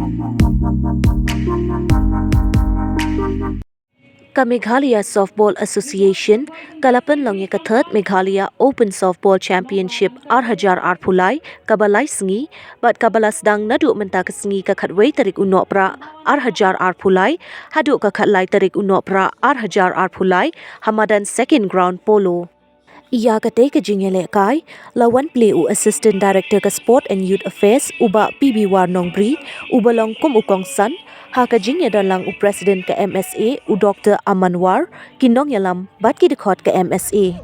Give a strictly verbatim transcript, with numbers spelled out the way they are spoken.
Ka Meghalaya Softball Association ka la pynlong ïa ka Third Meghalaya Open Softball Championship ar hajar arphew lai kaba lai sngi bad kaba la sdang naduh mynta ka sngi ka khatwei tarik u Nohprah ar hajar arphew lai haduh ka khatlai tarik u Nohprah ar hajar arphew lai ha madan Second Ground Polo. Ïa katei ka jingïalehkai la wan plie u Assistant Director ka Sport and Youth Affairs u Bah P B War Nongbri, uba long kum u kongsan, ha ka jingïadonlang u President ka M S A u Doctor Aman War, ki nongïalam bad ki dkhot ka M S A.